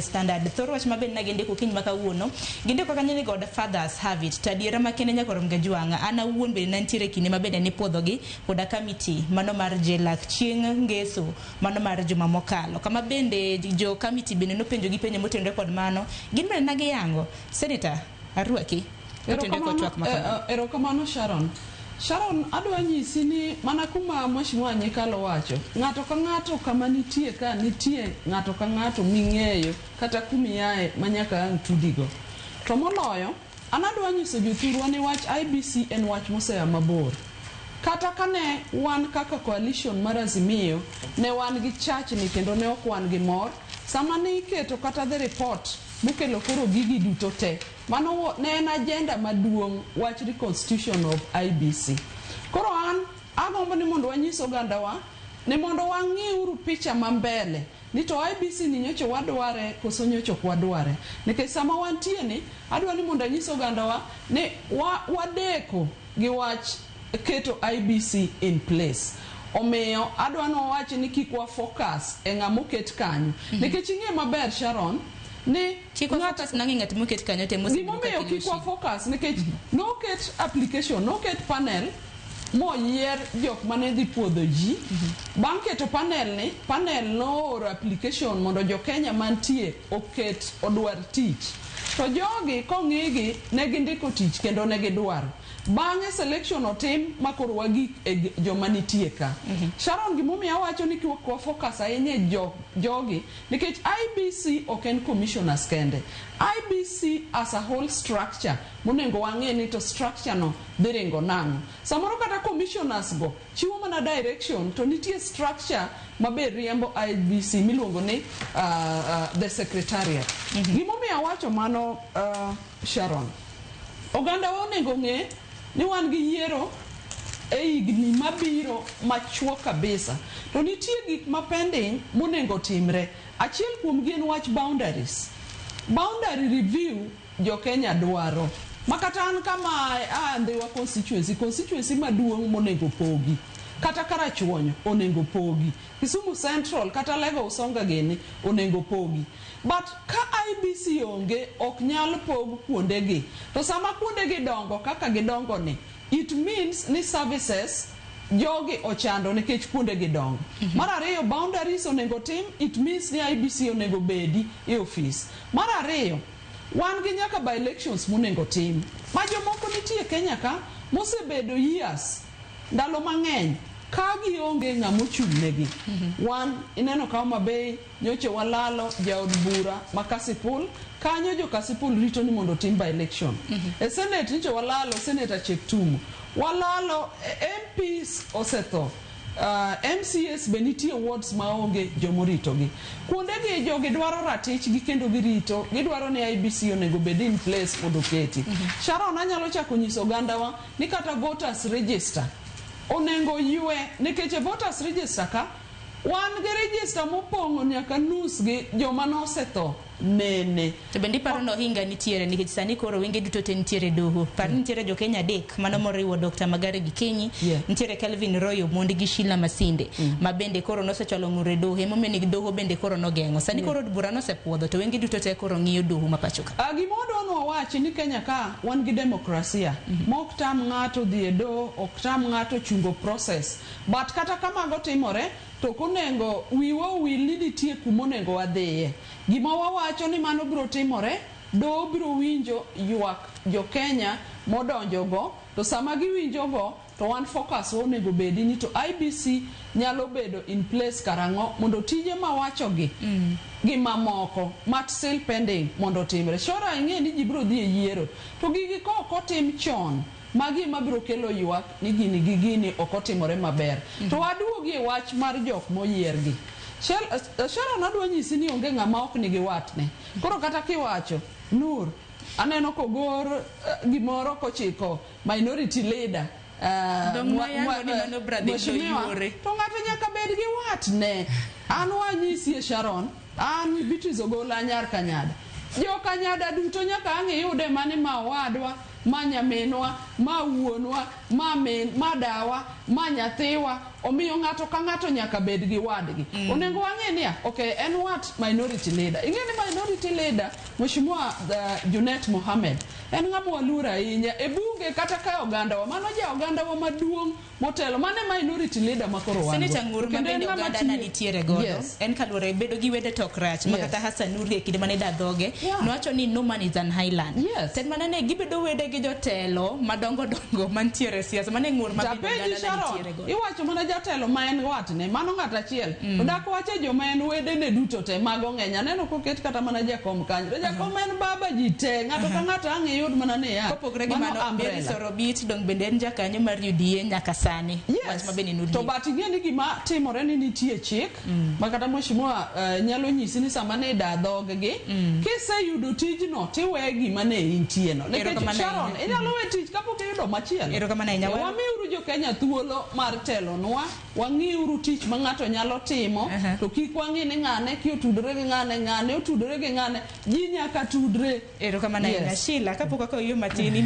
Standard. Thor wach ma bende nagindiko okinyi ma kawuono, gindiko kanyo ni Godfathers have it. To adiera makende nyakwarom Gajwang', an awuon bende nantiere kinde ma bende nipuodhogi koda kamiti mano mar JLAC chieng' ngeso mano mar juma mokalo. Kama bende jo kamiti bende nopenjo gi penjo motenore kod mano, gin bende nagiyango. Senator, arwaki. Motenore kod twak ma kama. Erokamano Sharon. Sharon, adwa nyisi ni mana kuma Mheshimiwa Nyikal owacho, ng'ato ka ng'ato kama nitie ka nitie ng'ato ka ng'ato ming'eyo kata kumiaye ma nyaka ang' tudigo. To moloyo, an adwa nyiso jothurwa ni wach IEBC en wach moseya mabor. Kata kane wan kaka coalition mar Azimio ne wan gi chachni kendo ne ok wan gi mor, sama ne iketo kata the report mokelo koro gigi duto te, mano ne en agenda maduong' wach reconstitution of IEBC. Koro an agombo ni mondo wanyis ogandawa ni mondo wang'i uru picha ma mbele ni to IEBC ni nyocha wadware koso nyocha ok wadware. Nikech sama wantie ni, adwa ni mondo anyis ogandawa ni wadeko gi wach keto IEBC in place. Omiyo adwa ni wawach ni kik wa focus e ng'ama oket kanyo. Nikech ing'e maber Sharon, ni Kik wa focus nang'e ng'at moket kanyo te mosebedo ka gimomiyo kelo kik wa shida. focus nikech noket application, noket panel moyier jok mane dhi puodho ji. Bang' keto panel ni, panel nooro application mondo jo Kenya mantie oket odwar tich. To jogi kong'igi ne gindiko tich kendo ne gidwaro. Bang'e selection otim ma koro wagik e joma nitie ka. Sharon, gimomiyo awacho ni kik wa focus ahinya e jogi nikech IEBC ok en commissioners kende. IEBC as a whole structure monego wang'e ni to structure no dhi ringo nang'o. Samoro kata commissioners go chiwo mana direction to nitie structure mabe riembo IEBC miluongo ni the secretariat. Gimomiyo awacho mano, Sharon, oganda wa onego ng'e ni wan gi yiero e higni mabiro machuok kabisa to nitie gik ma pending monego timre. Achiel kuom gi en wach boundaries. Boundary review jo Kenya dwaro. Ma kata an kama a Ndhiwa constituency, constituency maduong' monego pogi. Kata Karachuonyo onego pogi. Kisumu Central kata Alego Usonga gini onego pogi. But ka IEBC onge ok nyal pog kuondegi. To sama kuondegi dongo kaka gidongo ni, it means ni services jogi ochando nikech kuondegi dongo. Mar ariyo, boundaries onego tim, it means ni IEBC onego bedi e ofis. Mar ariyo, wan gi nyaka by elections monego tim. Ma jomoko nitie Kenya ka mosebedo years, ndalo mang'eny ka gionge ng'ama ochung' negi. Wan ineno ka Homa Bay nyocha walalo jaod bura ma Kasipul, kanyo jo Kasipul rito ni mondo otim by election. E Senate nyocha walalo Senator Cheptumo. Walalo MPs osetho. MCAs be nitie wards maonge jomoritogi. Kuondegi jogi dwaro ratichgi kendo girito, gidwaro ni IEBC onego bed in place mondo oketi. Sharon, anyalo chako nyiso ogandawa ni kata voters register onego ywe nikech e voters register ka wan gi register mopong'o nyaka nus gi joma nosetho nene. To bende iparo ni ohinga nitiere nikech sani koro wenge duto te nitiere doho. Par ni nitiere jo Kenya adek mano moriwo Dr. Magare Gikenyi, nitiere Kelvin Roy Omondi gi Sheila Masinde ma bende koro nosechwalo ng'ur e doho emomiyo ni doho bende koro nogeng'o. Sani koro od bura nosepuodho to wenge duto te koro ng'iyo doho ma pacho ka. Gima wadwa ni wawachi ni Kenya ka wan gi demokrasia ma ok tam ng'ato dhi e doho, ok tam ng'ato chungo process. But kata ka mago timore to ok onego wiwa owil ni nitie kuma onego wadhiye. Gima wawacho ni mano biro timore, doho biro winjo ywak jo Kenya modonjo go, to sama giwinjo go to wan focus wa onego bedi ni to IEBC nyalo bedo in place karang'o mondo tije mawacho gi gi mamoko mat still pending mondo otimre. Shora ing'e ni ji biro dhi e yiero to gigi ka ok otim chon magi ema biro kelo ywak ni gini gi gini ok otimore maber. To waduogi e wach mar jok moyier gi. Sharon, adwa nyisi ni onge ng'ama ok nigi watne. Koro kata kiwacho, Nur, aneno kogor gimoro kochiko minority leader. Dong' mayango ni mano brother Mheshimiwa, yuore. to ng'ato nyaka bed gi watne. An wanyisie Sharon, an Beatrice Ogola nyar Kanyada. Jo Kanyada duto nyaka ang' iyude mane ma owadwa, ma nyaminwa, ma wuonwa, ma min, ma dawa, ma nyathiwa. Omiyo ng'ato ka ng'ato nyaka bed gi wadgi. Onego wang'e niya, okay, en wat minority leader. Ing'e ni minority leader, Mheshimiwa Junet Mohamed, en ng'ama waluoro ahinya e bunge kata ka ogandawa. Mano ja ogandawa maduong' motelo. Mano e minority leader ma koro wan go. Senator Ng'ur ma Kendo en bende ng'ama oganda tiyo. na nitiere godo en kaluwore bedo gi wede to ok rach ma kata Hassan Nuri e kinde mane da dhoge nowacho ni no man is an island. Ten mana ne gibedo wede gi jotelo madongo dongo mantiere e siasa mane ng'ur ma bende Tapenji oganda na Sharon, nitiere godo. iwacho mana jatelo ma en watne, mano ng'at achiel. To dak wache joma en wedene duto te, mago ng'eny. Aneno koket kata mana jakom kanyo. To jakom en baba ji te, ng'ato ka ng'ato ang' iyud mana niya, Kopogore gi mano mano, Mary umbrella. Sorobit dong bende en jakanyo mar UDA nyaka sani. Wach ma bende To nodie. but ing'e ni gima timore ni nitie chik ma kata mheshimiwa nyalo nyisi ni sama ne ida dhog-gi, kiseyudo tijno tiwe gima ne intie no. Nikech Erokamano Sharon, ahinya. inyalo we tich kapok iyudo machielo. Erokamano ahinya. Wamiuru jo Kenya thuolo mar telonwa, wang'iuru tich ma ng'ato nyalo timo, to kik wang'i ni ng'ane ki otudore gi ng'ane, ng'ane otudore gi ng'ane, ji nyaka tudre. Erokamano ahinya. Sheila, kapok wakawo yo matin, in